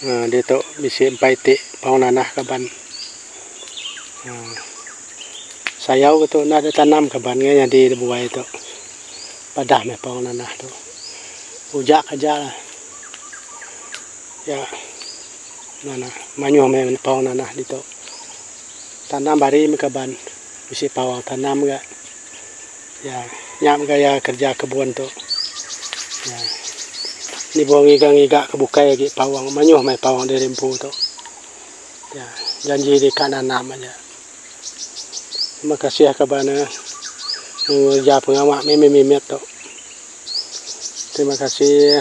Aaa ditu bisi empai ti paong nanah kaban. Aaa sayau ke tu enda deh tanam kaban ngai nyadi da buai tu. Padah meh paong nanah tu. Ujak aja lah. Ya nanah mayuh meh paong nanah ditu. Tanam ari meh kaban bisi paong tanam ga. Ya nya mega iya kerja kebun tu. Ya nibuh ngiga ngiga ke bukai agi paong mayuh meh paong diri empu tu. Ya janji deka nanam aja. Terima kasih kaban ne ngereja pengawa mimit mimit tu. Terima kasih.